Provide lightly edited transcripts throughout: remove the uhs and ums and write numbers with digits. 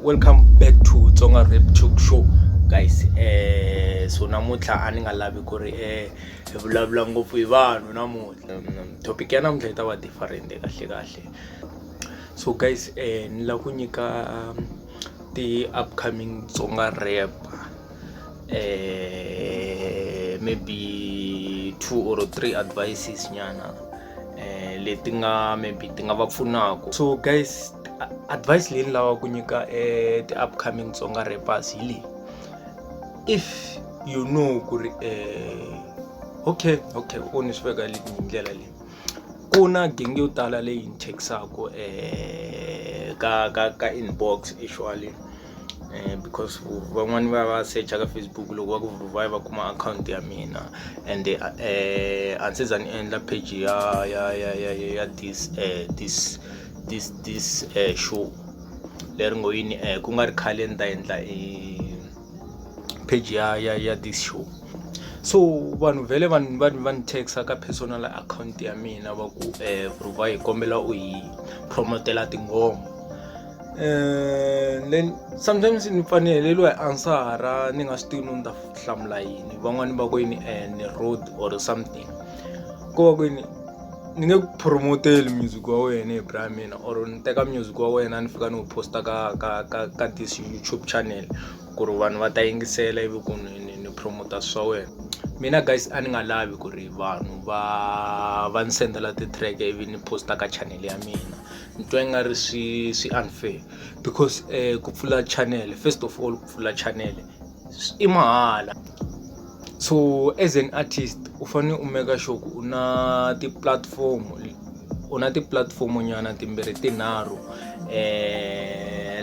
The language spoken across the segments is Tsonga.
Welcome back to Tsonga Rap Talk Show guys. So namuntlha a ni nga lavi ku ri hi vulavula ngopfu hi vanhu namuntlha. Topic ya namuntlha yi ta va different kahle kahle. So guys, ni lava ku nyika ti-upcoming Tsonga rapper maybe two or three advices nyana leti nga maybe ti nga va pfunaka. So guys, advice leyi ni lavaka ku nyika ti-upcoming Tsonga rappers hi leyi. If you know ku ri okay u ni swi veka hi ndlela leyi, ku na genge yo tala leyi ni thyakisaka ka inbox actually, because van'wani va va secha ka Facebook, loko va ku va va kuma akhawunti ya mina, and a ni se za ni endla page ya this show leri ngo yini, ku nga ri khale ni ta endla i page ya this show. So vanhu vhele va ni text ka personal account ya mina, va ku, "Bro, hi kombela u hi promotela tinghoma." Then sometimes ni pfa ni heleriwa hi ansara, ni nga swi tivi no ni ta hlamula yini. Van'wani va ku yini, ni rude or something. Ko va ku yini, ni nge ku promoteli music wa wena hi bra mina, or ni teka music wa wena ni fika ni wu posta ka this YouTube channel ku ri vanhu va ta yingisela, ivi ku ni promota swa wena. Mina guys, a ni nga lavi ku ri vanhu va ni sendela ti-track ivi ni posta ka channel ya mina. Ni twa i nga ri swi unfair because ku pfula channel, first of all, ku pfula channel i mahala. So as an artist u fanele u make sure ku u na ti-platform, u na ti-platform nyana timbirhi tinharhu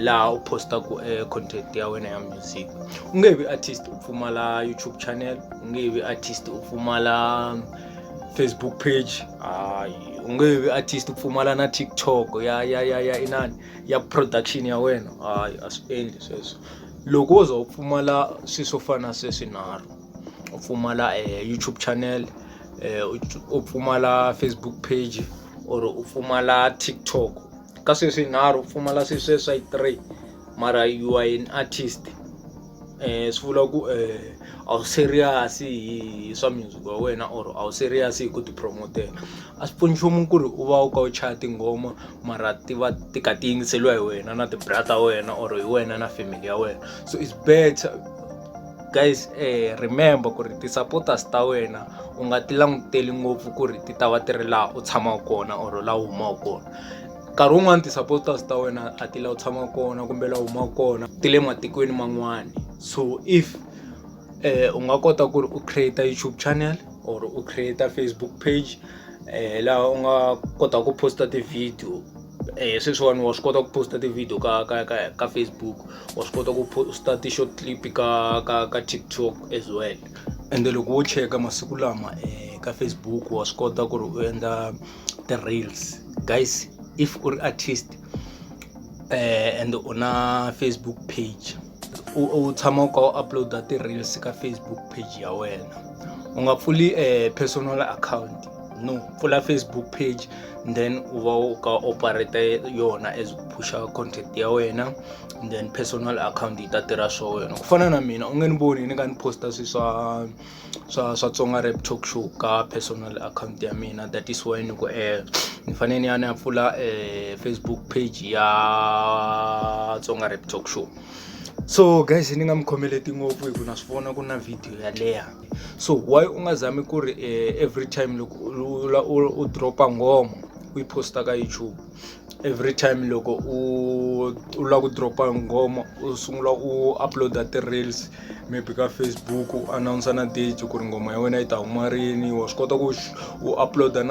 laha u postaka content ya wena ya music. U nge vi artist u pfumala YouTube channel, u nge vi artist u pfumala Facebook page, hayi, u nge vi artist u pfumala na TikTok ya inani ya production ya wena, hayi, a swi endli sweswo. Loko wo za u pfumala swilo swo fana na sweswinharhu, u pfumala YouTube channel, u pfumala Facebook page or u pfumala TikTok, ka sweswi swinharhu u pfumala swilo sweswo swa three, mara you are an artist, swi vula ku a wu serious hi swa music wa wena or a wu serious hi ku ti promotela. A swi pfuni nchumu ku ri u va u kha u chaya tinghoma, mara ti va ti kha ti yingiseliwa hi wena na ti-bra ta wena or hi wena na family ya wena. So it's better guys, remember ku ri ti-supporters ta wena u nga ti languteli ngopfu ku ri ti ta va ti ri laha u tshamaka kona or laha u humaka kona. Nkarhi wun'wani ti-supporters ta wena a ti la u tshamaka kona kumbe laha u humaka kona, ti le matikweni man'wani. So if u nga kota ku ri u create YouTube channel or u create Facebook page laha u nga kota ku posta ti-video, sweswiwani wa swi kota ku posta ti-video ka Facebook, wa swi kota ku posta ti-short clip ka TikTok as well. Ende loko wo cheka masiku lama, ka Facebook wa swi kota ku ri u endla ti-reels. Guys, if u ri artist and u na Facebook page, u tshama u kha u upload-a ti-reels ka Facebook page ya wena. U nga pfuli personal account, no, pfula Facebook page, then u va u kha operate yona as ku phusha content ya wena, then personal account yi ta tirha swa wena. Ku fana na mina, u nge ni voni ni kha ni posta swilo swa Tsonga Rap Talk Show ka personal account ya mina. That is why ni ku ni fanele ni ya ni ya pfula Facebook page ya Tsonga Rap Talk Show. So guys, ni nga mi khomeleti ngopfu hi ku na swi vona ku na video ya leha. So why u nga zami ku ri every time loko u dropa nghoma u yi posta ka YouTube, every time loko u lava ku dropa nghoma u sungula u upload-a ti-reels maybe ka Facebook, u announce na date ku ri nghoma ya wena yi ta huma rini. Wa swi kota ku u upload-a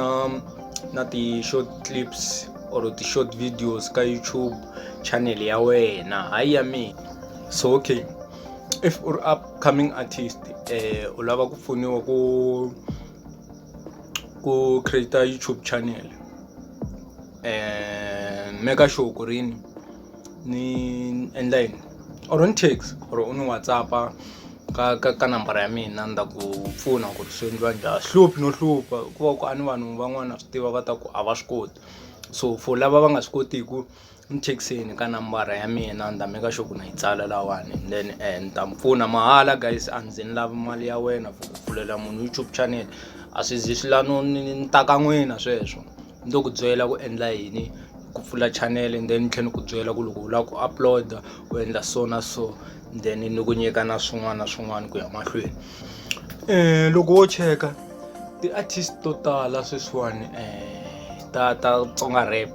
na ti-short clips or ti-short videos ka YouTube channel ya wena, hayi ya mina. So okay, if u ri upcoming artist, u lava ku pfuniwa ku create YouTube channel, make sure ku ri yini ni endla yini, or ni text or u ni WhatsApp-a ka nambara ya mina, ni ta ku pfuna ku ri swi endliwa njhani. Swi hluphi no hlupha, ku va ku a ni vanhu van'wana swi tiva va ta ku a va swi koti. So for lava va nga swi kotiki ni thekiseni ka nambara ya mina ni ta make sure ku na yi tsala lahawani and then ni ta mi pfuna mahala guys a ndzi ni lavi mali ya wena for ku pfulela munhu YouTube channel a swi zi swi la no ni ta ka n'wina sweswo ni to ku byela ku endla yini ku pfula channel and then ni tlhela ni ku byela ku loko u lava ku upload-a u endla so na so then ni ku nyika na swin'wana na swin'wana ku ya mahlweni. Loko wo cheka ti-artist to tala sweswiwani ta ta Tsonga rap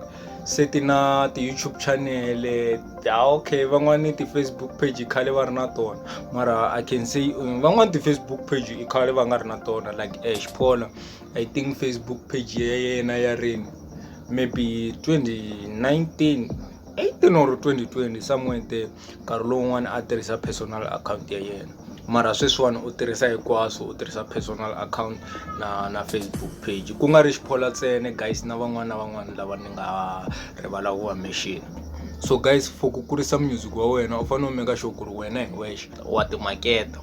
se ti na ti-YouTube channel okay van'wani ti-Facebook page khale va ri na tona mara I can say van'wani ti-Facebook page i khale va nga ri na tona like Xiphola I think Facebook page ya yena ya rini maybe 2019 18 or 2020 somewhere there nkarhi lowun'wani a tirhisa personal account ya yena mara sweswiwani u tirhisa hinkwaswo u tirhisa personal account na na Facebook page ku nga ri Xiphola ntsena guys na van'wana na van'wana lava ni nga rivala ku va mention so guys for ku kurisa music wa wena u fanele u make sure ku ri wena hi wexe wa timaketa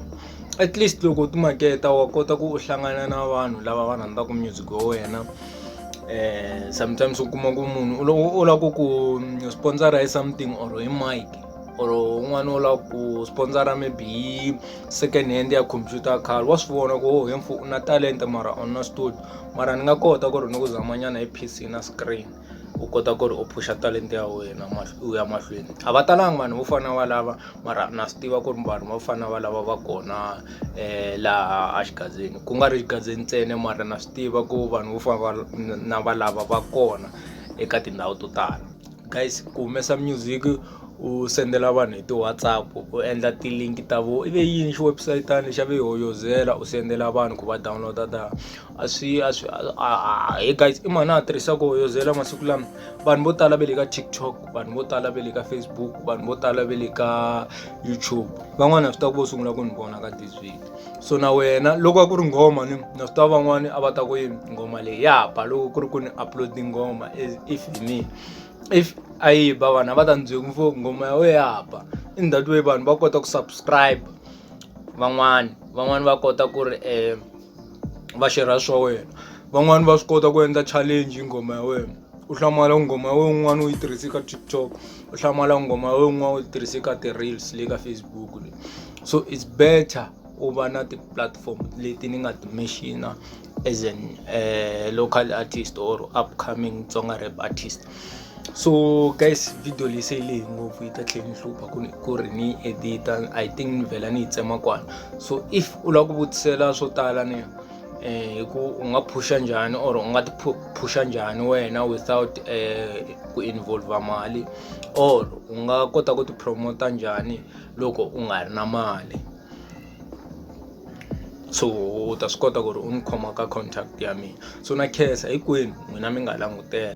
at least loko u timaketa wa kota ku u hlangana na vanhu lava va rhandzaka music wa wena sometimes u kuma ku munhu u lava ku ku sponsor hi something or hi mic or un'wana u lava ku sponsor maybe hi second hand ya computer khale wa swi vona ku oh he mfo u na talenta mara a wu na studio mara ni nga kota ku ri ni ku zama nyana hi P_C na screen u kota ku ri u phusha talenta ya wena u ya mahlweni a va talanga vanhu vo fana na valava mara na swi tiva ku ri vanhu vo fana na valava va kona laha a xigaza ku nga ri xigaza ntsena mara na swi tiva ku vanhu vo fana na valava va kona eka tindhawu to tala. Guys ku humesa music u sendela vanhu hi ti-WhatsApp u endla ti-link ta vo i ve yini xi-website xa ve hoyozela u sendela vanhu ku va download-a ta a swi a swi he guys i mani a tirhisaka hoyozela masiku lama vanhu vo tala va le ka TikTok vanhu vo tala va le ka Facebook vanhu vo tala va le ka YouTube van'wani na swi tiva ku vo sungula ku ni vona ka this video so na wena loko a ku ri nghoma ni na swi tiva van'wani a va ta ku yini nghoma leyi ya ba loko ku ri ku ni upload nghoma if hi mina if a yi ba vanhu a va ta ni byela ku nghoma ya wena ya ba in that way vanhu va kota ku subscribe van'wani van'wani va kota ku ri va share swa wena van'wani va swi kota ku endla challenge hi nghoma ya wena u hlamala nghoma ya wena un'wana u yi tirhise ka TikTok u hlamala nghoma ya wena un'wana u yi tirhise ka ti-reels le ka Facebook le so it's better u va na ti-platform leti ni nga ti mention-a as an local artist or upcoming Tsonga rap artist so guys video leyi se yi lehe ngopfu yi ta tlhela ni hlupha ku ku ri ni yi edit-a I think ni vhela ni yi tsema kwala so if u lava ku vutisela swo tala ni hi ku u nga phusha njhani or u nga ti phusha njhani wena without ku involve mali or u nga kota ku ti promote njhani loko u nga ri na mali so u ta swi kota ku ri u ni khoma ka contact ya mina so na khensa hinkwenu n'wina mi nga langutela.